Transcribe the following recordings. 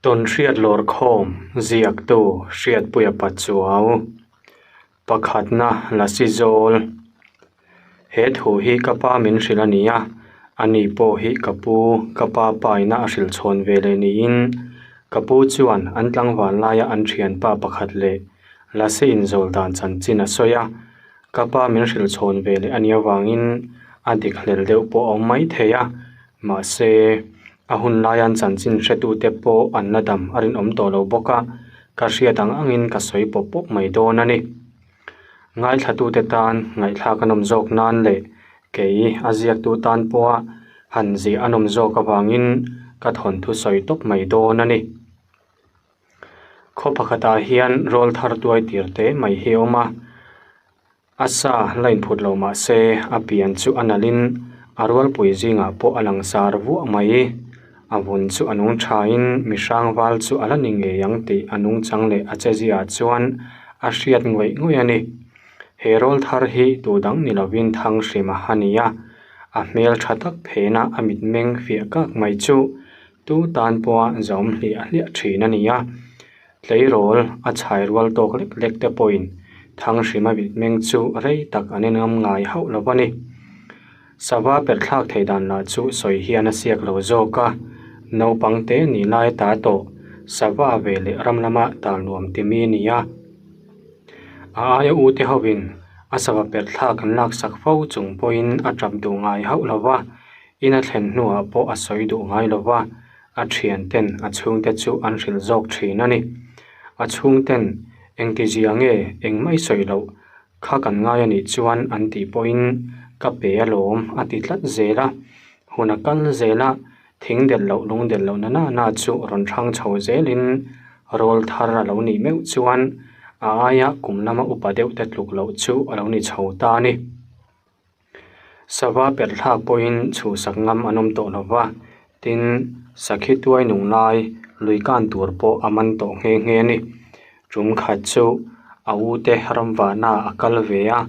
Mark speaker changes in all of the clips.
Speaker 1: Tawnhriat lawrkhawm ziaktu Hriatpuia Pachuau, pakhatna Lasi Zawl. He thu hi ka pa min hrilh a ni a, ani pawh hi ka pu, ka pa paina a hrilh chhawn ve leh niin ka pu chuan an tlangval laia an thianpa pakhat leh Lasi inzawl dan chanchin a sawi a, ka pa min hrilh chhawn ve leh a nih avangin a dik hlel deuh pawh a awm maithei a, Mahse, a hun laia an chanchin hretute pawh an la dam a rinawm tawh lo bawk a, ka hriat ang angin ka sawi pawp pawp mai dawn a ni. Ngaithlatute tan ngaihthlak a nawm zawk nan leh kei a ziaktu tan pawha han ziah a nawm zawk avangin ka thawnthu sawi tawp mai dawn a ni. Khaw pakhatah hian rawl thar tuai tir te mai hi a awm a. A sa la inphut lo mah se a pian chu a nalhin a rualpui zingah pawh a lang sar vuah mai. A vun chu a nung thain mi hrangval chu a la ni ngei ang tih a nungchang leh a cheziah chuan a hriat ngawih ngawih a ni. He rawl thar hi tu dang ni lovin Thanghrima a ni a, a hmel tha tak phena a mitmeng fiah kak mai chu tu tan pawha zawm hliah hliah thin a ni a. Tleirawl a chhai rual tawk lek lek te pawhin Thanghrima mitmeng chu rei tak an en ngam ngai hauh lo a ni. Sava perhthlak thei dan lah chu sawi hian a siak lo zawk a, naupang te ni lai ta tawh sava ve leh ram lama tal nuam ti mi a ni a. A aia u te hovin a sava perhthlak an laksak fo chung pawhin a tap duh ngai hauh lo va, in a thlen hnuah pawh a sawi duh ngai lo va. A thianten a chhungte chu an hrilh zawk thin a ni. A chhungten engtizia nge engmah i sawi loh kha kan ngai a nih chuan an tih pawhin ka pe alawm a ti tlat zel a. Hun a kal zel a, thing delh loh lung delh loh na na na chu rawn hrang chho zelin rawl thar a lo nih meuh chuan a aia kum lama upa deuh te tluk loh chu a lo ni chho ta a ni. Sava perhthlak pawhin chhuhsak ngam an awm tawh lo va, tin, sakhi tuai nung lai lui kan tur pawh a man tawh nghe nghe a ni. Tum khat chu a u te ramvahna a kal ve a,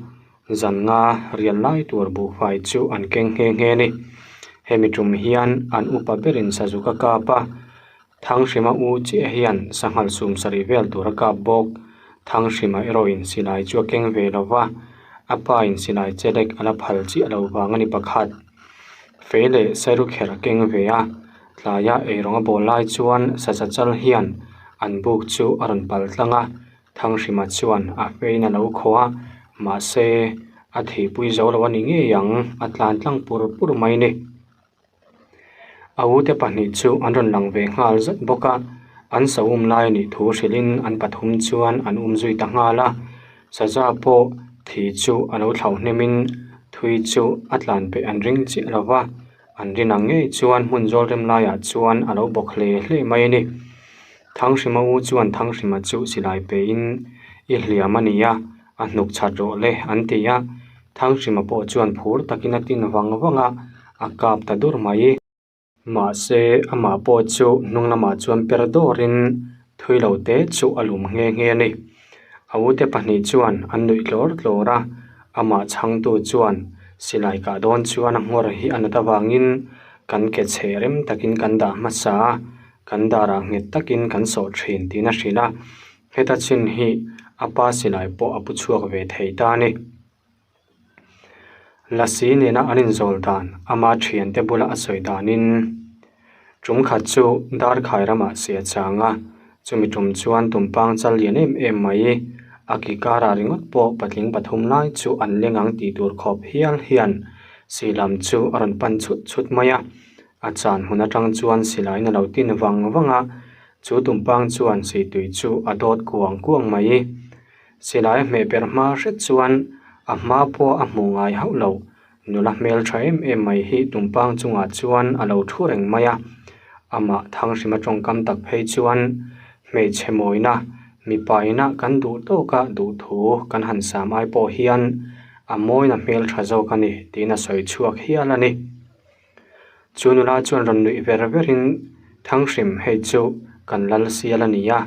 Speaker 1: zan nga rial lai tur buhfai chu an keng nghe nghe a ni. Hemi tum hian an upa berin sazuk a kap a. Thanghrima u chiah hian sanghal sum sarih vel tur a kap bawk. Thanghrima erawhin silai chu a keng ve lo va, a pa in silai chelek a la phal chiah lo vang a ni pakhat. Fei leh sairukher a keng ve a, tlaia eirawng a bawl lai chuan saza chal hian an buk chu a rawn pal tlang a, Thanghrima chuan a feiin a lo khaw a, mahse a thihpui zo lo a ni ngei ang, a tlan tlang pur pur mai a ni. A ute pahnih chu an rawn lang ve nghal zat bawk a, an sa um lai anih thu hrilhin an pathum chuan an um zui ta nghal a, saza pawh thi chu a lo thlauh hnemin thui chu a tlan peih an ring chiah lo va, an rin ang ngei chuan hmun zawl rem laiah chuan a lo bawk hle hle mai a ni. Thanghrima u chuan Thanghrima chu silai pehin i hliam a ni a, a hnuk chhat rawh le an ti a, Thanghrima pawh chuan phur takin a tin vang vang a, a kap ta dur mai. Mahse, amah pawh chu hnung lamah chuan per dawrin thui lo te chu a lum nghe nghe a ni. A ute pahnih chuan an nuih tlawr tlawr a, amah chhangtu chuan silai kah dawn chuan a nghawr hi a nat avangin kan ke chhe rem takin kan dah hmasa a, kan darah nghet takin kan sawh thin tiin a hrilh a. Heta chin hi a pa silai pawh a pu chhuak ve thei ta a ni. Lasi nena an inzawl dan ama thiante bula a sawi danin tum khat chu Darkhai ramah si a chang a, chumi tum chuan tumpang chal lian em em mai a ki karah ringawt pawh patling pathum lai chu an leng ang tih tur khawp hial hian silam chu a rawn pan chhut chhut mai a, a chan hmun atang chuan silaiin a lo tin vang vang a, Chu tumpang chuan Seitui chu a dawt kuang kuang mai. Silai a hmeh ber hma hret chuan a hma pawh a hmuh ngai hauh lo. Nula hmel tha em em mai hi tumpang chungah chuan a lo thu reng mai a. Amah Thanghrima tawngkam tak phei chuan hmeichhe mawina mipa ina kan duh tawka duhthu kan han sam ai pawh hian a mawina hmel tha zawk a ni tiin a sawi chhuak hial a ni. Chu nula chuan rawn nuih ver verin Thanghrim hei chu kan lal sial a ni a,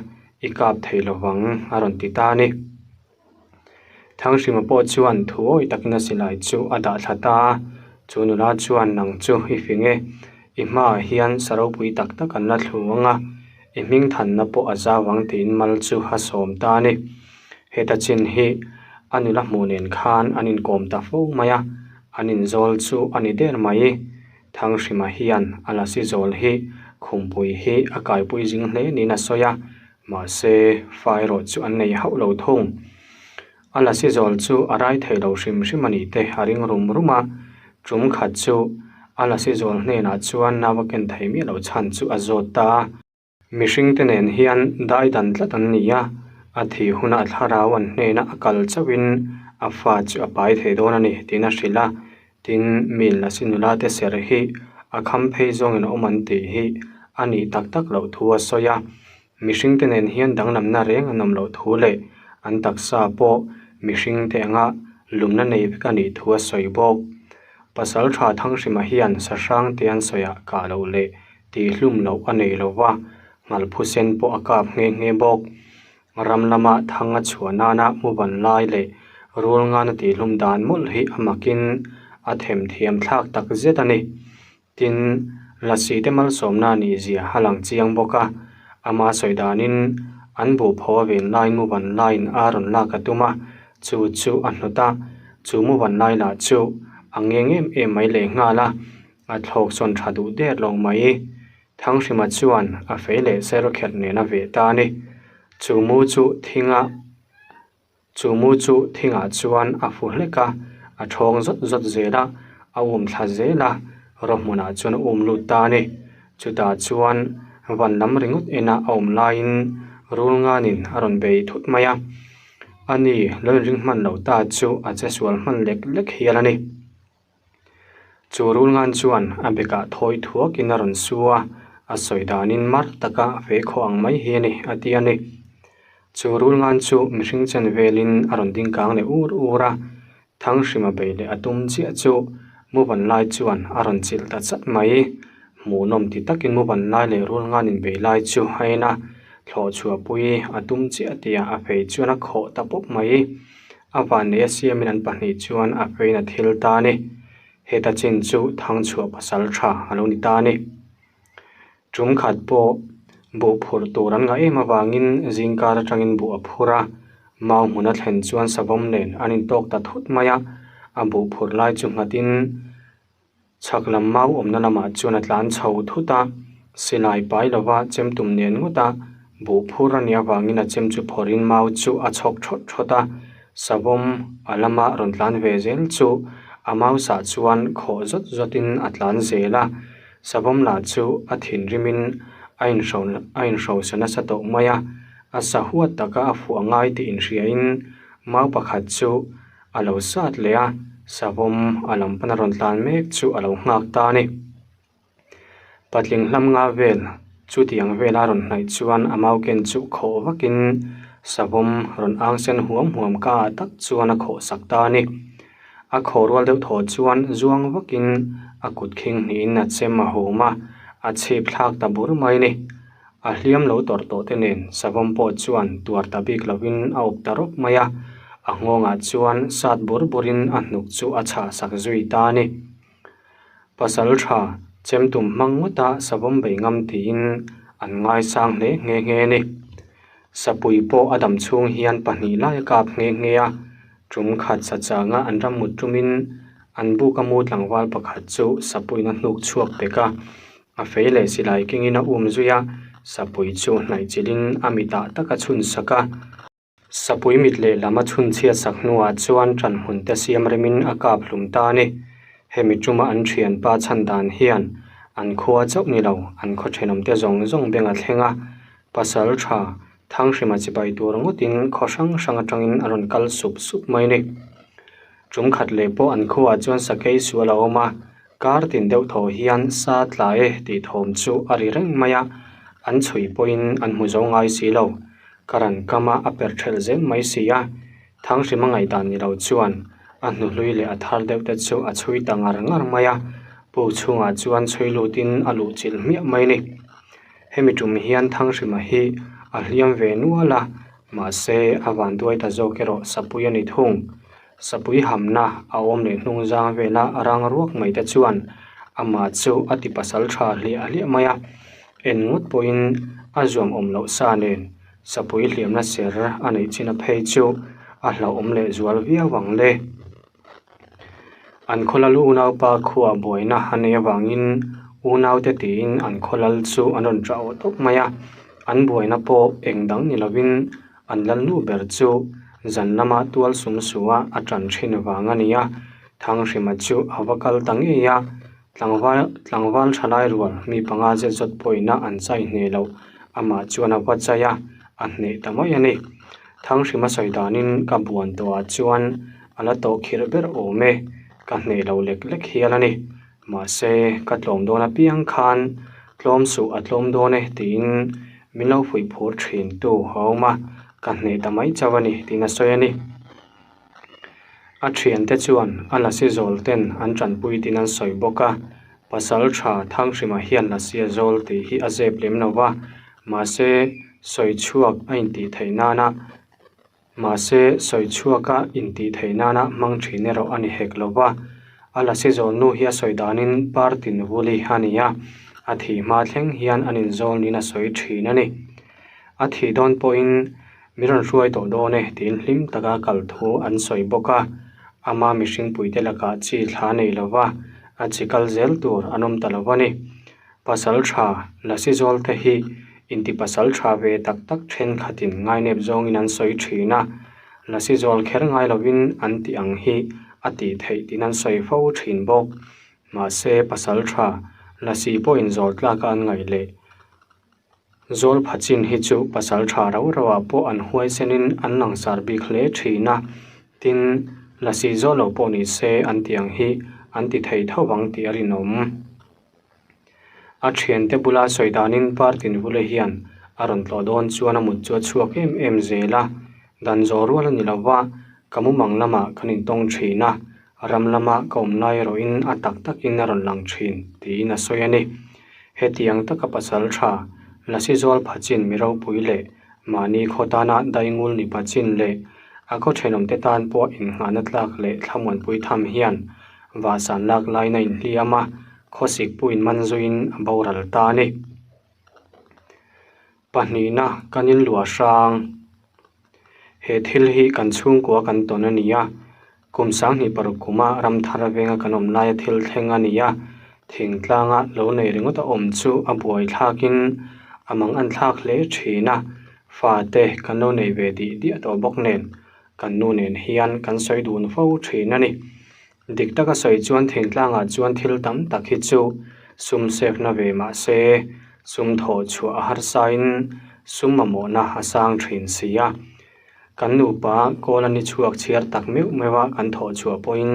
Speaker 1: i kap thei lovang a rawn ti ta a ni. Thanghrima pawh chuan thu awi takin a silai chu a dah thla ta a, chu nula chuan nang chu i fing e, i hmaah hian sa ropui tak tak an la thlu ang a. I hming thanna pawh a zau ang tiin mal chu a sawm ta a ni. Heta chin hi a nula hmuh nen khan an inkawm ta fo mai a, an inzawl chu a ni der mai. Thanghrima hian a lasi zawl hi khumpui hi a kaipui zing hle niin a sawi a, mahse fa erawh chu an nei hauh lo thung. A lasi zawl chu a rai thei lo hrim hrim a nih te a ring rum rum a, tum khat chu a lasi zawl hnenah chuan nau a ken thei miah loh chhan chu a zawt ta a. Mihringte nen hian dai dan tlat an ni a, a thih hunah thlarau an hnena a kal chauhin a fa chu a pai thei dawn a ni tiin a hrilh a, tin mi lasi nula te ser hi a kham phei zawngin a awm an tih hi a nih tak tak loh thu a sawi a. Mihringte nen hian danglamna reng an awm loh thu leh an taksa pawh mihringte anga lumna nei vek a nih thu a sawi bawk. Pasal tha Thanghrima hian sahrang te an sawiah kah loh leh tihhlum loh a nei lo va, nghalphusen pawh a kap nghe nghe bawk. Ram lama thang a chhuah nana muban lai leh rul ngana tihhlum dan mawlh hi a makin a themthiam thlak tak zet a ni. Tin, Lasi te malsawmna a nih zia a lang chiang bawk a, ama sawi danin an buh phaw a ven laiin muban laiin a rawn lak a tum a, chu chu a hnawt a, chu muban lai lah chu a ngeng em em mai lehnghal a, a thlawk sawn tha duh der lo mai. Thanghrima chuan a fei leh serawkherh nen a veh ta a ni. Chu mu chu thinga. Chu mu chu thingah chuan a fu hlek a, a thawng zawt zawt zel a, a um thla zel a, raw hmunah chuan a um lut ta a ni. Chutah chuan van lam ringawt ena a awm laiin rul nganin a rawn bei thut mai a, ani lo inring hman lo ta chu a che sual hman lek lek hial a ni. Chu rul ngan chuan a bekah thawi thuakin a rawn su a, a sawi danin mar taka a fei khawh ang mai hi a ni, a ti a ni. Chu rul ngan chu mihring chen velin a rawn ding kang leh ur ur a, Thanghrima bei leh a tum chiah chu Muvan lai chuan a rawn chilh ta chat mai. Hmuhnawm ti takin Muvan lai leh rul ngan inbei lai chu a en a, thlawh chhuahpui a tum chiah tihah a fei chuan a khawh ta pawp mai. A vanneih a siamin an pahnih chuan a fein a thil ta a ni. Heta chin chu Thangchhuah pasal tha a lo ni ta a ni. Tum khat pawh buh phurh tur an ngah em avangin zingkar atangin buh a phur a, mau hmun a thlen chuan savawm nen an intawk ta thut mai a, a buh phurh lai chu nghatin Chhak lam mau awmna lamah chuan a tlan chho thut a, silai pai lova chem tum nen ngawt a, buh phur a nih avangin a chem chu phawrhin mau chu a chhawk thawt thawt a, savawm a lama rawn tlan ve zel chu a mau sah chuan khawh zawt zawtin a tlan zel a, savawm lah chu a thinrimin a inhro a inhrosa nasa tawh mai a, a sa huat taka a fuh a ngai tih inhriain mau pakhat chu A lo sat leh a, savawm a lam pana rawn tlan mek chu a lo nghak ta a ni. Patling hlam nga vel chutiang vela rawn hnaih chuan a mau ken chu khawh vakin savawm rawn ang sen huam huam ka ah tak chuan a khawh sak ta a ni. A khawh rual deuh thaw chuan zuang vakin a kut khing hnihin a chem a hum a, a chhip thlak ta bur mai a ni. A hliam lo tawrh tawh te nen savawm pawh chuan tuar ta bik lovin a awp ta rawp mai a, a nghawngah chuan sat bur burin a hnuk chu a chhah sak zui ta a ni. Pasal tha chem tum hmang ngawta savawm bei ngam tiin an ngaisang hle nghe nghe a ni. Sapui pawh a dam chhung hian pahnih lai a kap nghe nghe a, tum khat sa changa an ram mut tumin an buk a mu tlangval pakhat chu sapuiin a hnuk chhuak pek a. A fei leh silai kengin a um zui a, sapui chu hnaih chilhin a mitah tak a chhun sak a. Sapui mit lehlam a chhun chhiat sak hnuah chuan ṭanhmun te siam remin a kap hlum ta a ni. Hemi ṭuma an ṭhianpa chhan dan hian an khua chauh ni lo, an khaw ṭhenawmte zawng zawng beng a thleng a. Pasal ṭha Thanghrima chibai tur ngawtin khaw hrang hrang aṭangin a rawn kal sup sup mai a ni. Ṭum khat leh pawh an khuaah chuan sakei sual a awm a, Kar tin deuh thaw hian sa tla e tih thawm chu a ri reng mai a, an chhui pawhin an hmu zo ngai si lo. Ka ran kam a, a per ṭhelh zel mai si a. Thanghrima ngaihdan ni lo chuan a hnuhlui leh a thar deuh te chu a chhui ta ngar ngar mai a, puk chhungah chuan chhui lutin a luh chilh hmiah mai a ni. Hemi tum hian Thanghrima hi a hliam ve nual a, mahse a vanduai ta zawk erawh sapui a ni thung. Sapui hamna a awm leh hnung zang vela a rang ruak mai te chuan amah chu a ti pasal tha hliah hliah mai a, en ngawt pawhin A zuam awm loh sa nen sapui hliamna ser a neih chin a phei chu a hlauhawm leh zual viau ang le. An khaw lal unaupa khuah buaina a neih avangin unaute tiin an khaw lal chu an rawn ṭah awh tawp mai a, an buaina pawh eng dang ni lovin an lalnu ber chu zan lama tual sum suh a a ṭan ṭhin vang a ni a, Thanghrima chu a va kal ta ngei a, tlangval tlangval ṭhalai rual mi panga zet zawt pawhina an chai hneh loh amah chuan a va chai a, a hneh ta mai a ni. Thanghrima sawi danin ka buan tawhah chuan a la tawh khirh ber awm e, ka hneh lo lek lek hial a ni. Mahse, ka tlawm dawn apiang khan tlawm suh a tlawm dawn e tiin min lo fuih phur thin tu a awm a, ka hneh ta mai chauh a ni tiin a sawi a ni. A thiante chuan a lasi zawl ten an tanpui tiin an sawi bawk a, pasal tha Thanghrima hian lasi a zawl tih hi a zep lem lo va, mahse sawi chhuak a intih theih nana mahse sawi chhuak a intih theih nana hmang thin erawh a ni hek lo va, a lasi zawl nu hi a sawi danin partin vuli a ni a, a thih hma thleng hian an inzawl niin a sawi thin a ni. A thih dawn pawhin Min rawn hruai tawh dawn e tiin hlim taka kal thu an sawi bawk a, ama mihringpuite lakah chi thla nei lova a chi kal zel tur an awm ta lo a ni. Pasal tha Lasi Zawlte hi inti pasal tha ve tak tak thenkhatin ngainep zawngin an sawi thin a, Lasi Zawl kher ngai lovin an tih ang hi a tih theih tiin an sawi fo thin bawk. Mahse pasal tha Lasi pawhin zawl tlaka an ngaih leh Zawl pha chin hi chu pasal tha rau rau ah pawh an huaisenin an langsar bik hle thin a, tin lasi zawl lo pawh ni se an tih ang hi an ti thei tho vang tih a rinawm. A thiante bula sawi danin Partin Vule hian a rawn tlawh dawn chuan a mut chu a chhuak em em zel a, dan zawh rual a ni lo va, ka mumang lamah kan intawng thin a, ram lama ka awm lai erawhin a tak takin a rawn lang thin tiin a sawi a ni. Hetiang taka pasal tha, Lasi zawl pha chin mi ropui leh mahni khaw tana daingul ni pha chin leh a khaw thenawmte tan pawh innghahna tlak leh thlamuanpui tham hian vahsan lak laiin a inhliam a, khawsik puiin man zuiin a boral ta a ni. Pahnihna kan inluah hrang. He thil hi kan chhungkua kan tawn a ni a, kum 2006 kuma Ramthar venga kan awm laia thil thleng a ni a, thingtlanga lo nei ringawt a awm chu a buai thlakin a mang an thlak hle thin a, fate kan lo nei ve dih diah tawh bawk nen kan nu nen hian kan sawi dun fo thin a ni. Dik taka sawi chuan thingtlangah chuan thil tam tak hi chu sum save-na ve mah se, sum thawh chhuah a harsain sum mamawhna a sang thin si a. Kan nupa kawl a ni chhuak chhiar tak meuh meuh a kan thawh chhuah pawhin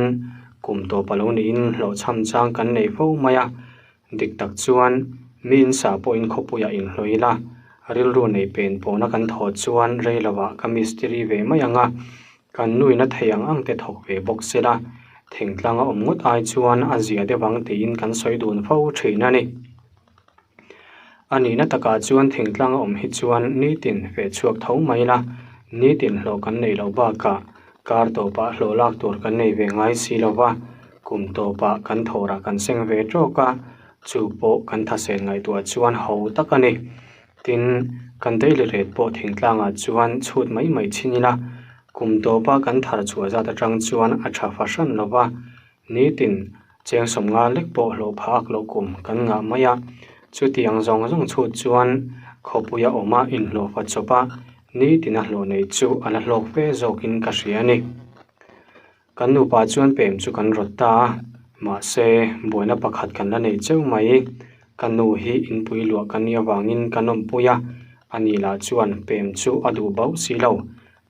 Speaker 1: kum tawp a lo niin hlawhchham chang kan nei fo mai a. Dik tak chuan mi insa pawhin khawpuiah inhlawh ila, rilru nei pen pawhna kan thawh chuan rei lovah ka mistiri ve mai ang a. Kan nuin a thei ang ang te thawk ve bawk se la, thingtlang a awm ngawt ai chuan a zia deuh ang tiin kan sawi dun fo thin a ni. A nihna takah chuan thingtlang a awm hi chuan nitin feh chhuak tho mai la, nitin hlawh kan neih loh bakah kar tawpah hlawh lak tur kan nei ve ngai si lo va, kum tawpah kan thawhrah kan seng ve tawk a, chu pawh kan thasel ngaihtuah chuan ho tak a ni. Tin, kan daily rate pawh thingtlangah chuan chhut mai mai chhin ila, kum tawpa kan thar chhuah zat atang chuan a tha fahran lo va, nitin cheng 50 lek pawh hlawh phak loh kum kan ngah mai a. Chutiang zawng zawng chhut chuan khawpuia awma inhlawhfa chawpa nitina hlawh nei chu a la hlawk fe zawkin ka hria a ni. Kan nupa chuan pem chu kan rawt ta a, mahse buaina pakhat kan la nei cheu mai. Ka nu hi inpui luah ka nih avangin kan awmpui a, ani lah chuan pem chu a duh bauh si lo.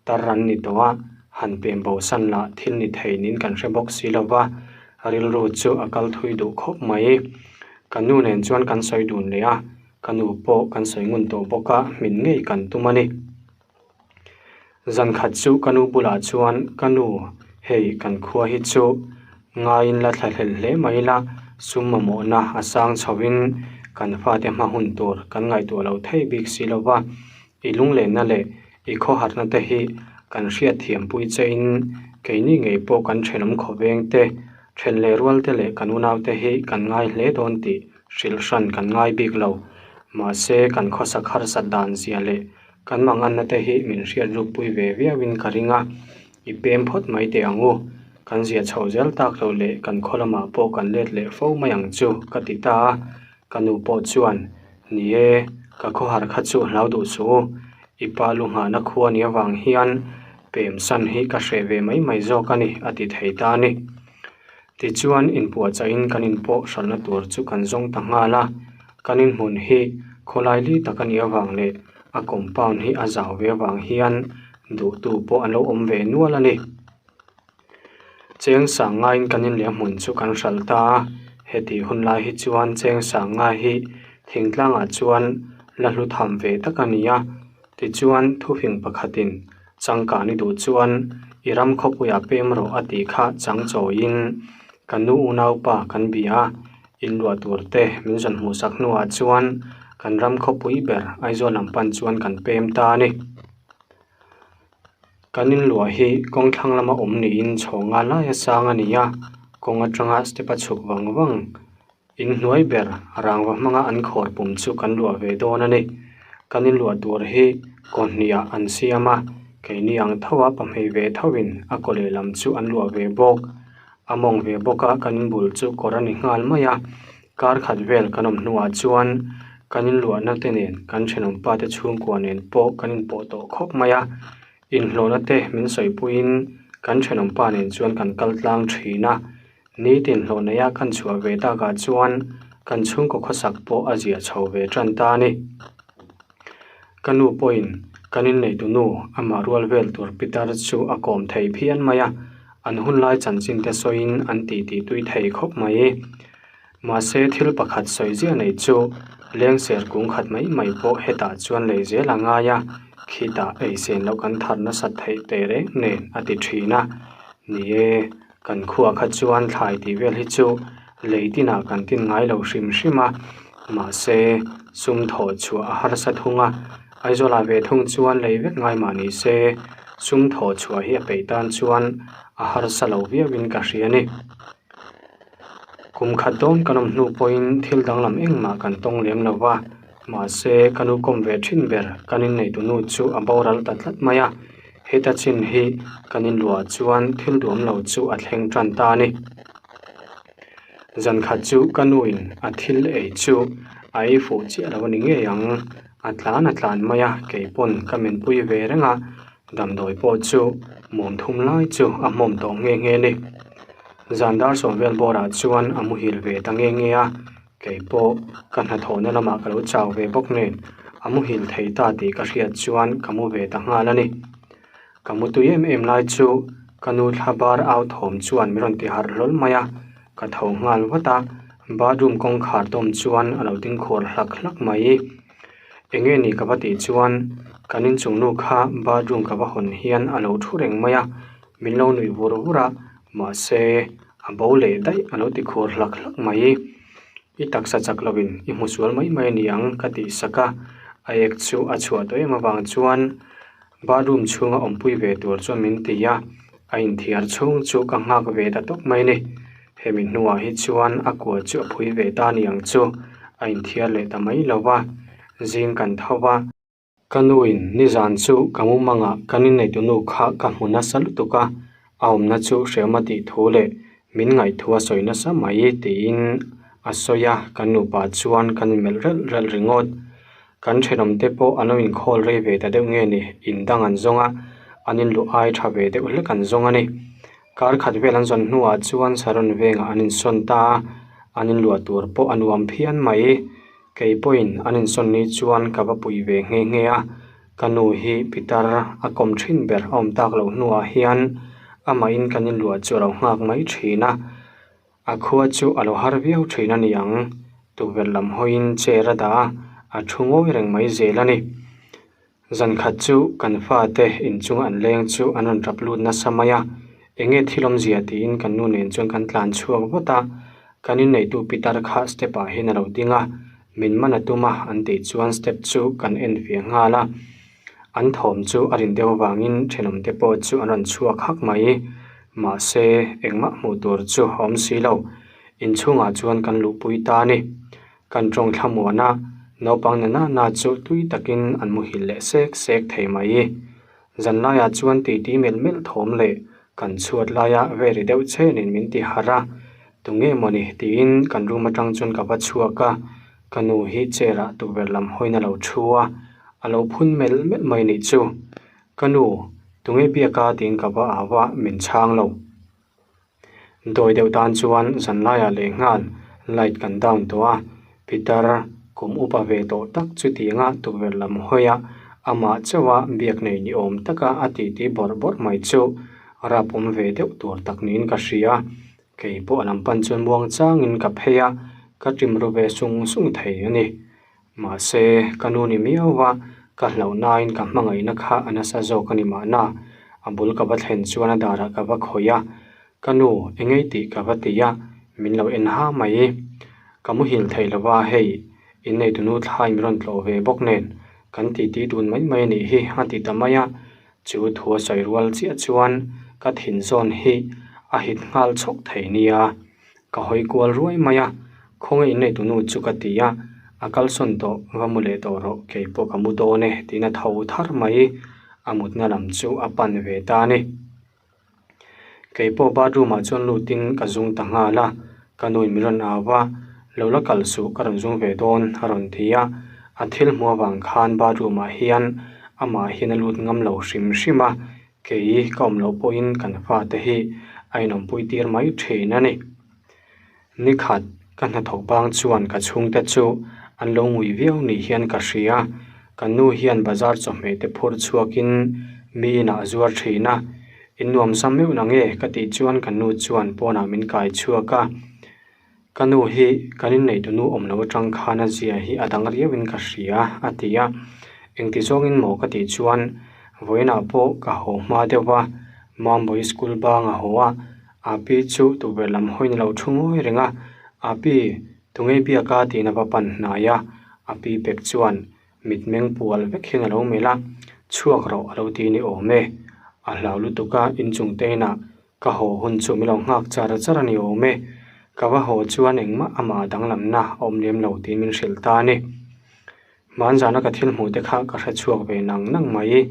Speaker 1: Tar an ni tawh a, han pem bosan lah thil ni thei niin kan hre bawk si lo va, rilru chu a kal thui duh khawp mai. Ka nu nen chuan kan sawi dun leh a, ka nu pawh kan sawi ngun tawh bawk a, hmin ngei kan tum a ni. Zan khat chu ka nu bulah chuan ka nu hei kan khua hi chu ngaiin la thlahlel hle mai ila sum mamawhna a sang chhoin kan fate hma hun tur kan ngaihtuah loh thei bik si lo va, i lunglenna leh i khawharna te hi kan hriatthiam pui chein keini ngei pawh kan thenawm khawveng te, then leh rual te leh kan unau te hi kan ngai hle dawn tih hrilh hran kan ngai bik lo. Mahse, kan khawsak harsat dan zia leh kan manganna te hi min hriat rukpui ve viauin ka ring a, i pem phawt mai teh ang u. Kan zia chho zel tak loh leh kan khaw lamah pawh kan let leh fo mai ang chu, ka ti ta a. Ka nu pawh chuan, Ni e, ka khawhar kha chu hlau duh suh u. I pa lu nghahna khua ni avang hian pem san hi ka hreh ve mai mai zawk a ni, a ti thei ta a ni. Tichuan, inpuahchaihin kan inpawh hralhna tur chu kan zawng ta nghal a. Kan inhmun hi khawlai li tak a nih avang leh a compound hi a zau ve avang hian duhtu pawh an lo awm ve nual a ni. Cheng sang ngaiin kan inleh hmun chu kan hralh ta a, hetih hun lai hi chuan cheng sang ngai hi thingtlangah chuan la hlu tham ve tak a ni a, tichuan thufing pakhatin changkan i duh chuan i ram khawpuiah pem rawh a tih kha chang chawiin ka nu unaupa kan bia a, inluah tur te min zawn hmuhsak hnuah chuan kan ram khawpui ber Aizawl lam pan chuan kan pem ta a ni. Kan inluah hi kawng thlang lama awm niin chhawnga laia sang a ni a, kawng atanga step a chhuk vang vang. Inhnuai ber rangva hmanga an khawr pum chu kan luah ve dawn a ni. Kan inluah tur hi kaw hniah an siam a, keini ang tho a pahmei ve tho in a kaw lehlam chu an luah ve bawk. A mawng ve bawk a, kan inbul chu kawr a ni nghal mai a. Kar khat vel kan awm hnuah chuan kan inluahna te nen kan thenawmpa te chhungkua nen pawh kan inpawh tawh khawp mai a, inhlawhna te min sawipuiin kan thenawmpa nen chuan kan kal tlang thin a, nitin hlawh neia kan chhuah ve takah chuan kan chhungkaw khawsak pawh a ziah chho ve tan ta a ni. Ka nu pawhin kan inneitu nu amah rual vel tur pitar chu a kawm thei phian mai a, an hun lai chanchin te sawiin an titi tui thei khawp mai. Mahse thil pakhat sawi ziah nei chu lengser kung khat mai mai pawh hetah chuan lei zel a ngai a, khitah eisen loh kan thar nasat theih teh reng nen a ti thin a. Ni e, kan khuah kha chuan thlai tih vel hi chu lei tinah kan tin ngai lo hrim hrim a, mahse sum thawh chhuah a harsa thung a, Aizawlah ve thung chuan lei vek ngai mah ni se sum thawh chhuah hi a peih tan chuan a harsa lo viauin ka hria a ni. Kum khat dawn kan awm hnu pawhin thil danglam engmah kan tawng lem lo va, mahse ka nu kawm ve thin ber kan inneitu nu chu a boral ta tlat mai a, heta chin hi kan inluah chuan thil duam lo chu a thleng tan ta a ni. Zan khat chu ka nuin a thil ei chu a ei fuh chiah lo a ni ngei ang, a tlan a tlan mai a, kei pawn ka menpui ve reng a, damdawi pawh chu mawm thum lai chu a hmawm tawh nghe nghe a ni. Zan dar sawm vel bawrah chuan a muhil ve ta nghe nghe a, kei pawh ka hnathawhna lamah ka lo chau ve bawk nen a muhil thei ta tih ka hriat chuan ka mu ve ta nghal a ni. Ka mu tui em em lai chu ka nu thla bar au thawm chuan min rawn ti harh hlawl mai a, ka tho nghal vat a, bathroom kawngkhar tawm chuan a lo ding khur hlak hlak mai. Eng nge ni ka va tih chuan kan inchung nu kha bathroom ka va hawn hian a lo thu reng mai a, min lo nuih vur vur a, mahse a bo leh daih a lo ti khur hlak hlak mai. I taksa chak lovin i hmu sual mai mai a ni ang ka tih sak a, a ek chu a chhuah tawh em avang chuan Bathroom chhunga awmpui ve tur chuan min ti a, a inthiar chhung chu ka nghak ve ta tawp mai ni. Hemi hnuah hi chuan a kua chu a phui ve ta ni ang chu, a inthiar leh ta mai lo va, zing kan tho va. Ka nuin nizan chu ka mumangah kan inneitu nu kha ka hmu nasa lutuk a, a awmna chu hrehawm a tih thu leh min ngaihthu a sawi nasa mai tiin a sawi a, kan nupa chuan kan inmelh relh relh ringawt. Kan thenawmte pawh an lo inkhawl rei ve ta deuh nge ni, in dang an zawng a, an inluh ai tha ve deuh hlek an zawng a ni. Kar khat vel an zawn hnuah chuan Saron vengah an insawn ta a, an inluah tur pawh a nuam phian mai. Kei pawhin an insawn ni chuan ka va pui ve nghe nghe a, ka nu hi pitar a kawm thin ber a awm tak loh hnuah hian amahin kan inluah chu a lo nghak mai thin a. A khua chu a lo har viau thin a ni ang, tukverh lam hawiin chair a dah a, a thu ngawi reng mai zel a ni. Zan khat chu kan fate inchunga an leng chu an rawn tap lut nasa mai a, enge thil awmzia tiin kan nu nen chuan kan tlan chhuak vat a, kan inneitu pitar kha step ah hian a lo ding a, min man a tum a an tih chuan step chu kan en fiah nghal a, an thawm chu a rin deuh avangin thenawmte pawh chu an rawn chhuak hak mai. Mahse, engmah hmuh tur chu a awm si lo. Inchhungah chuan kan luhpui ta a ni. Kan tawng thlamuan a, Naupang na na na chu tui takin an muhil leh sek sek thei mai. Zanlaiah chuan titi melh melh thawm leh kan chhuat laia veri deuh chenin min ti harh a, tunge mawni tiin kan room atang chuan ka va chhuak a, ka nu hi chair ah tukverh lam hawiin a lo thu a, a lo phun melh melh mai nih chu. Ka nu, tunge biak a tiin ka va au a, min chhang lo. Dawi deuh tan chuan zanlaiah leh nghal light kan down tawh a, Pitar kum upa ve tawh tak chutianga tukverh lam hawiah amah chauha biak nei ni awm taka a titi bawrh bawrh mai chu rap awm ve deuh tur tak niin ka hria. Kei pawh a lam pan chuan muang changin ka phei a, ka ṭim ru ve sung sung thei a ni. Mahse, ka nu ni miau va, ka hlauhnain ka hmangaihna kha a nasa zawk a ni mahna. A bul ka va thlen chuan a darah ka va khawih a, Ka nu, engei tih ka va ti a, min lo en ha mai. Ka muhil thei lo va, hei, inneitunu thlai min rawn tlawh ve bawk nen, kan titi dun mai mai a nih hi, a ti ta mai a. Chu thu a sawi rual chiah chuan ka thin zawn hi a hit nghal chhawk thei nia. Ka hawi kual ruai mai a, khawnge inneitunu chu ka ti a, a kalsawn tawh va mu leh tawh rawh, kei pawh ka mu dawn e tiin a tho thar mai, a mutna lam chu a pan ve ta a ni. Kei pawh bathroom ah chuan lutin ka zung ta nghal a, ka nuin min rawn au a, lo la kal suh ka rawn zung ve dawn a rawn ti a, a thil hmuh avang khan bathroom ah hian amah hian a lut ngam lo hrim hrim a, Kei ka awm loh pawhin kan fate hi a inawmpui tir mai thin a ni. Nikhat ka hnathawk bang chuan ka chhungte chu an lo ngui viau ni hian ka hria. Ka nu hian bazar chawhmeh te phur chhuakin mi inah a zuar thin a, in nuam sam meuh na nge ka tih chuan ka nu chuan pawnah min kai chhuak a. Ka nu hi kan inneih tunu awm lo atang khan a zia hi a dang riauin ka hria a ti a, engti zawngin maw ka tih chuan vawiinah pawh ka haw hma deuh va, Mambawi school bang a haw a, Api chu tukverh lam hawiin a lo thu ngawi reng a, Api, tunge biak a tiin a va pan hnai a, Api pek chuan mitmeng pual vek hian a lo melh a, chhuak rawh a lo ti ni awm e, a hlau lutuk a inchung te inah Ka haw hun chu min lo nghak char char a ni awm e. Ka va haw chuan engmah amah danglamna a awm lem lo tiin min hrilh ta a ni. Hmanzana ka thil hmuh te kha ka hre chhuak ve nang nang mai.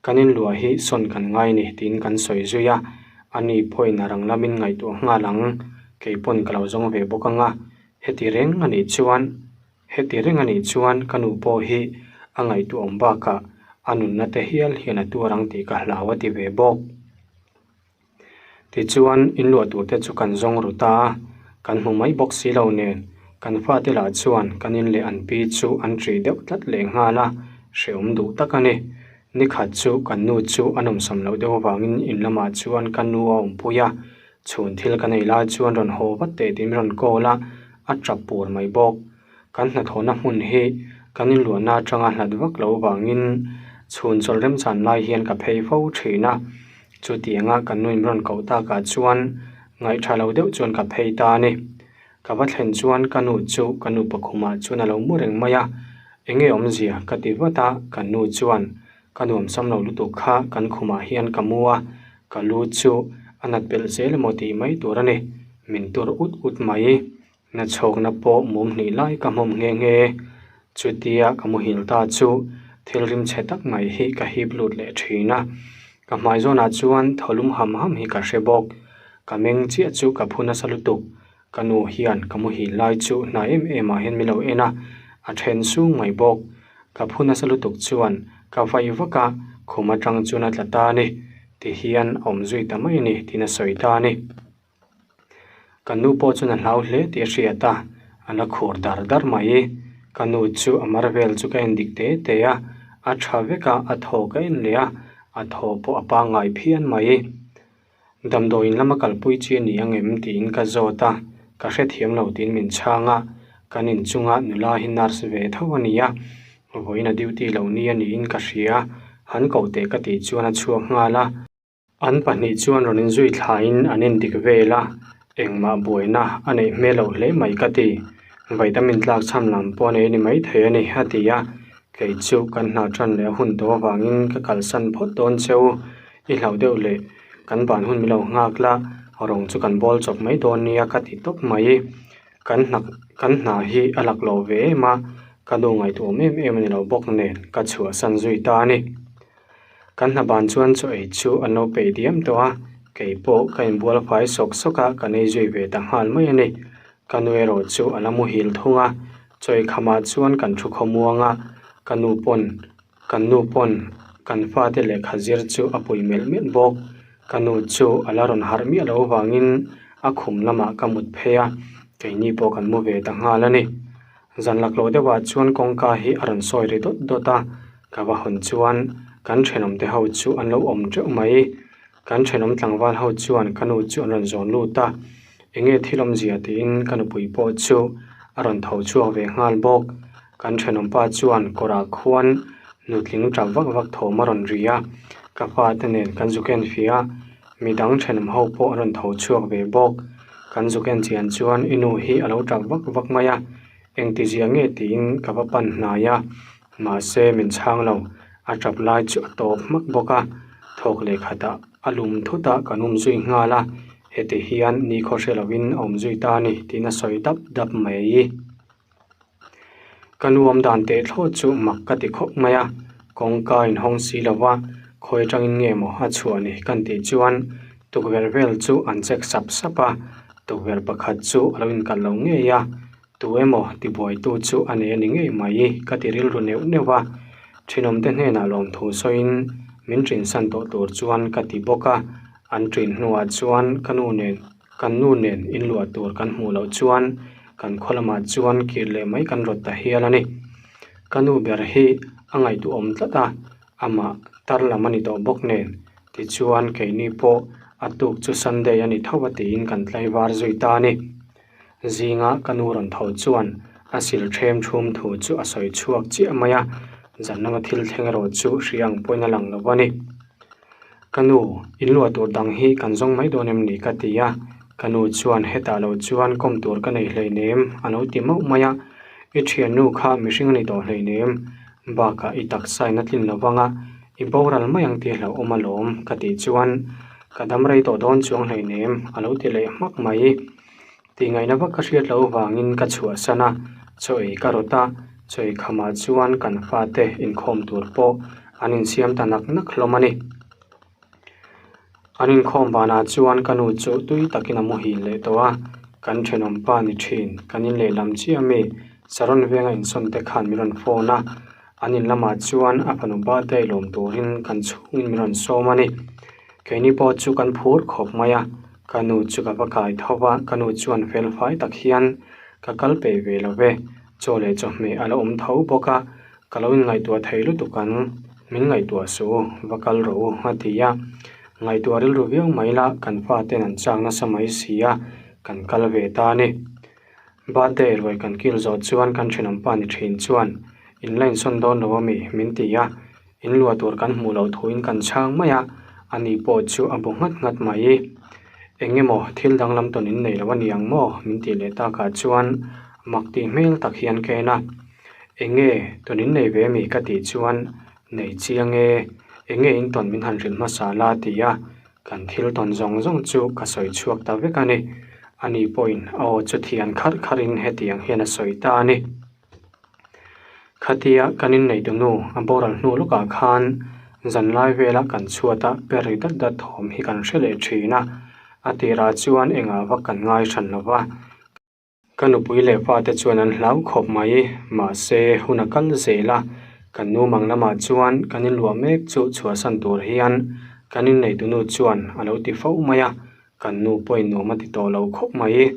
Speaker 1: Kan inluah hi sawn kan ngai ni tiin kan sawi zui a, ani pawhin a rang lamin ngaihtuah nghal ang, kei pawn ka lo zawng ve bawk ang a, heti reng a nih chuan heti reng a nih chuan ka nu pawh hi a ngaihtuah awm bakah a nunna te hial hian a tuar ang tih ka hlau a ti ve bawk. Tichuan, inluah tur te chu kan zawng ru ta a, kan hmu mai bawk si lo nen, kan fate lah chuan kan in leh an pi chu an ṭih deuh tlat leh nghal a, hrehawm duh tak a ni. Nikhat chu kan nu chu a nawmsam loh deuh avangin in lamah chuan ka nu a awmpui a, chhun thil ka nei lai chuan rawn haw vat teh tiin rawn call a, a ṭap pur mai bawk. Kan hnathawhna hmun hi kan inluahna atanga hlat vak loh avangin chhun chawlh remchan lai hian ka phei fo thin a. Chutianga kan nuin rawn koh takah chuan ngaihtha lo deuh chuan ka phei ta a ni. Ka va thlen chuan ka nu chu ka nu pakhumah chuan a lo mu reng mai a, enge awmzia ka ti vat a, ka nu chuan ka nuamsam lo lutuk kha kan khumah hian ka mu a, ka lu chu a nat belh zel emaw tih mai tur a ni, min tur ut ut mai. Na chhawkna pawh mum hnih lai ka hmawm nghe nghe. Chutia ka muhil ta chu thil rim chhe tak mai hi ka hip lut leh thin a. Ka hmai zawnah chuan thaw lum ham ham hi ka hre bawk. Ka meng chiah chu ka phu nasa lutuk. Ka nu hian ka muhil lai chu hnai em em ah hian min lo en a, a then sung mai bawk. Ka phu nasa lutuk chuan ka vai vak a, khum atang chuan a tla ta a ni. Tihian a awm zui ta mai a ni tiin a sawi ta a ni. Ka nu pawh chuan a hlau hle tih a hriat a, a la khur dar dar mai. Ka nu chu a mar vel chu ka en dik te te a, a tha vek a, a thaw ka en leh a, a thaw pawh a pangngai phian mai. Damdawiin lama kalpui chi a ni ang em tiin ka zawt a, ka hrethiam lo tiin min chhang a, kan inchunga nula hi nurse ve tho a ni a, vawiin a duty lo ni a niin ka hria, han koh teh ka tih chuan a chhuak nghal a. An pahnih chuan rawn inzui thlaiin an indik vel a, engmah buaina a neih hmel loh hle mai ka ti. Vitamin tlak chham lam pawh a nei a ni maithei a ni, a ti a. Kei chu kan hna tan leh a hun tawh avangin ka kalsan phawt dawn che u. I hlauh deuh leh kan ban hun min lo nghak la, rawng chu kan bawl chawp mai dawn nia ka ti tawp mai. Kan hna kan hna hi a lak loh ve em a, Ka nu ngaihtuahawm em em a ni lo bawk nen ka chhuahsan zui ta a ni. Kan hna ban chuan chaw ei chu an lo peih diam tawh a, kei pawh ka inbual fai sawk sawk a, ka nei zui ve ta nghal mai a ni. Ka nu erawh chu a la muhil thung a, chaw ei khamah chuan kan thu khawmuang a, ka nu pawn kan nu pawn kan fate lehkha zir chu a pui melh melh bawk. Ka nu chu a la rawn harh miah loh avangin a khum lamah ka mut phei a, keini pawh kan mu ve ta nghal a ni. Zan laklawh deuhah chuan kawngka hi a rawn sawi ri dawt dawt a, ka va hawn chuan kan thenawm te ho chu an lo awm teuh mai. Kan thenawm tlangval ho chuan ka nu chu an rawn zawn lut a, enge thil awmzia tiin ka nupui pawh chu a rawn tho chhuak ve nghal bawk. Kan thenawm pa chuan kawrah khuan nutling tap vak vak thawm a rawn ri a, ka fate nen kan zuk en fia a. Midang thenawm ho pawh a rawn tho chhuak ve bawk. Kan zuk en chian chuan i nu hi a lo tap vak vak mai a, engtizia nge tiin ka va pan hnai a, mahse min chhang lo, a tap lai chu a tawp hmak bawk a, thawk leh khatah a lum thut a kan awm zui nghal a, heti hian nikhaw hre lovin a awm zui ta a ni tiin a sawi dap dap mai. Ka nu awm dan teh thlawt chu mak ka ti khawp mai a, kawngka inhawng si lo va, khawi atangin nge maw a chhuah ni kan tih chuan tukverh vel chu an check sap sap a, tukverh pakhat chu a lo inkalh lo ngei a, tu emaw tibuaitu chu a nei a ni ngei mai ka ti rilru neuh neuh a, thenawmte hnenah lawmthu sawiin min ṭinsan tawh tur chuan ka ti bawk a, an ṭin hnuah chuan ka nu nen Kan nu nen inluah tur kan hmuh loh chuan kan khaw lamah chuan kir leh mai kan rawt ta hial a ni. Ka nu ber hi a ngaihtuahawm tlat a, amah tar lam a ni tawh bawk nen. Tichuan keini pawh a tuk chu Sunday a ni tho a tiin kan tlaivar zui ta a ni. Zinga ka nu rawn tho chuan a sil ṭhem ṭhum thu chu a sawi chhuak chiah mai a, zan lama thil thleng erawh chu hria ang pawhin a lang lo a ni. Ka nu, in luah tur dang hi kan zawng mai dawn em ni ka ti a, ka nu chuan hetah lo chuan kawm tur ka nei hleinem a lo ti mauh mai a, i thiannu kha mihring a ni tawh hleinem, bakah i taksa in a tlin lo vang a, i boral mai ang tih hlauhawm alawm ka tih chuan ka dam rei tawh dawn chuang hleinem a lo ti leh hmak mai. Tihngaihna vak ka hriat loh avangin ka chhuahsan a, chaw ei ka rawt a, chaw ei khamah chuan kan fate inkhawm tur pawh an insiam ta nak nak hlawm a ni. An inkhawm vanah chuan ka nu chu tui takin a muhil leh tawh a, kan thenawm pa ni thin, kan in lehlam chiah ami Saron venga insawn te khan min rawn phone a, an in lamah chuan a fanu birthday lawm turin kan chhungin min rawn sawm a ni. Keini pawh chu kan phur khawp mai a, ka nu chu ka va kai tho va, ka nu chuan fel fai tak hian ka kal peih ve lo ve, chaw leh chawhmeh a la awm tho bawk a, ka lo inngaihtuah thei lutuk ang, min ngaihtuah suh u, va kal rawh u a ti a, ngaihtuah rilru viau mai la kan faten an chak nasa mai si a, kan kal ve ta a ni. Birthday ruai kan kil zawh chuan kan thenawm pa ni thin chuan in la insawn dawn lo ami min ti a, In luah tur kan hmuh loh thuin kan chhang mai a, ani pawh chu a bu nghat nghat mai. Eng emaw thil danglam tawn in nei lo a ni ang maw? min tih leh takah chuan mak tih hmel tak hian ka en a. Eng nge tawn in nei ve ami ka tih chuan nei chiang e, eng nge in tawn min han hrilh hmasa la ti a, kan thil tawn zawng zawng chu ka sawi chhuak ta vek a ni. Ani pawhin a aw chu thian kharh kharhin hetiang hian a sawi ta a ni. Khatia kan inneih tu nu a boral hnu lawkah khan zanlai vela kan chhuat a per ri dat dat thawm hi kan hre leh thin a, a tirah chuan engah vak kan ngai hran lo va. Ka nupui leh fate chuan an hlau khawp mai, mahse hun a kal zel a, kan nu mang lamah chuan kan inluah mek chu chhuahsan tur hian kan inneih tu nu chuan a lo ti fo mai a, kan nu pawhin nuam a ti tawh lo khawp mai.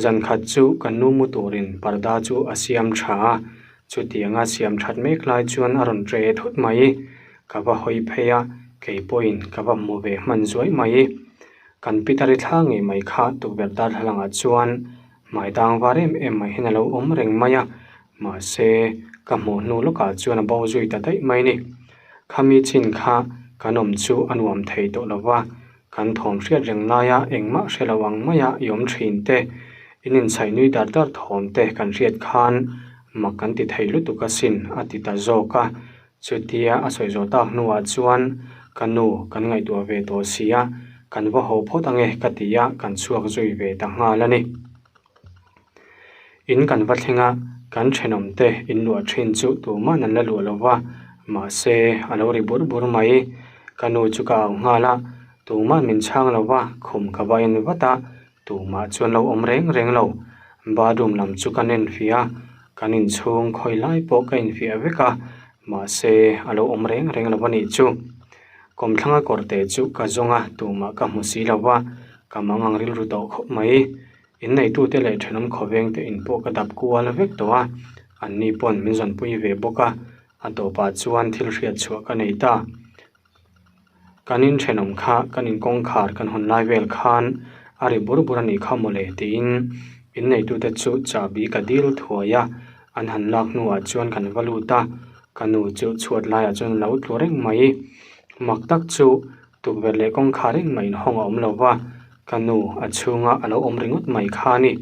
Speaker 1: Zan khat chu kan nu mu turin parda chu a siam tha a, chutianga siam that mek lai chuan a rawn ṭe thut mai. Ka va hawi phei a, kei pawhin ka va hmu ve hman zuai mai. Kan Peter-i thla ngei mai kha tukverh darthlalangah chuan hmai dang var em em mai hian a lo awm reng mai a, mahse ka hmuh hnu lawkah chuan a bo zui ta daih mai ni. Khami chin kha kan awm chu a nuam thei tawh lo va, Kan thawm hriat reng laia engmah hre lo ang maia i awm thin te, in inchhaih nui dar dar thawm te kan hriat khan mak kan ti thei lutuk asin a ti ta zawk a. Chutia a sawi zawh tak hnuah chuan ka nu kan ngaihtuah ve tawh si a, kan va haw phawt ange ka ti a, kan chhuak zui ve ta nghal a ni. In kan va thleng a, Kan thenawmte in luah thin chu tuman an la luah lo va, mahse a lo ri bur bur mai. Ka nu chu ka au nghal a, tuman min chhang lo va, khum ka va en vat a, tumah chu an lo awm reng reng lo. Bathroom lam chu ka nen fiah a, kan inchhung khawi lai pawh ka infiah vek a, mahse a lo awm reng reng lo a nih chu. Kawmthlanga kawrte chu ka zawng a, tumah ka hmu si lo va, ka mangang rilru tawh khawp mai. Inneitute leh thenawm khawvengte in pawh ka dap kual vek tawh a, anni pawn min zawnpui ve bawk a, a tawpah chuan thil hriat chhuah ka nei ta. Kan in thenawm kha kan in kawngkhar kan hawn lai vel khan a ri bur bur a nih kha mawle tiin inneitute chu chahbi ka dil thuai a, an han lak hnuah chuan kan va lut a, ka nu chu chhuat laiah chuan a lo tlu reng mai. Mak tak chu Tukverh leh kawngkhar engmah inhawng a awm lo va, ka nu a chhunga a lo awm ringawt mai kha a ni.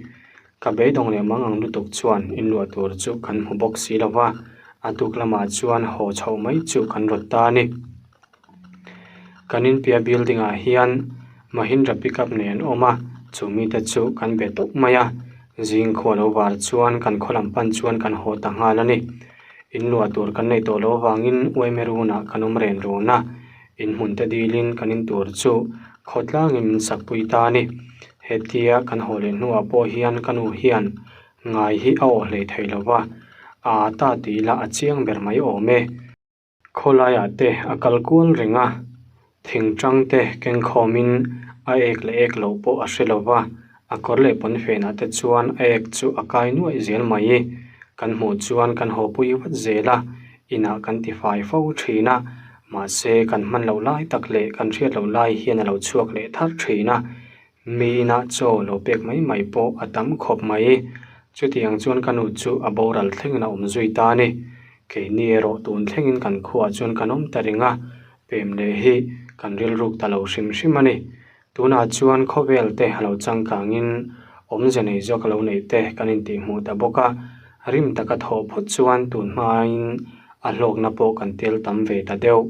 Speaker 1: Ka beidawng leh mang ang lutuk chuan inluah tur chu kan hmu bawk si lo va, a tuk lamah chuan haw chhoh mai chu kan rawt ta a ni. Kan inpia building ah hian Mahindra pickup nei an awm a, chu mite chu kan be tawp mai a, zing khua lo var chuan kan khaw lam pan chuan kan haw ta nghal a ni. Inluah tur kan nei tawh lo avangin Uaimerunah kan awm ren run a. Inhmun te dilin kan in tur chu khawtlangin min sakpui ta a ni. Hetia kan haw leh hnuah pawh hian ka nu hian ngai hi a awh hlei thei lo va, a ta tih ila a chiang ber mai awm e. Khawlaiah te a kal kual reng a, thingtang te kengkhawmin a ek leh ek loh pawh a hre lo va, a kawr leh pawnfenah te chuan a ek chu a kai nuaih zel mai. Kan hmuh chuan kan haw pui vat zel a, inah kan ti fai fo thin a, mahse kan hman loh lai tak leh kan hriat loh lai hian a lo chhuak leh thar thin a, mi inah chaw lo pek mai mai pawh a tam khawp mai. Chutiang chuan ka nu chu a boral thlengin a awm zui ta a ni. Keini erawh tun thlengin kan khuaah chuan kan awm ta reng a, pem leh hi kan rilruk ta lo hrim hrim a ni. Tunah chuan khawvel te a lo changkangin awmze nei zawk a lo neih te kan intihhmuh ta bawk a, rim taka thawh phawt chuan tun hmain a hlawkna pawh kan tel tam ve ta deuh.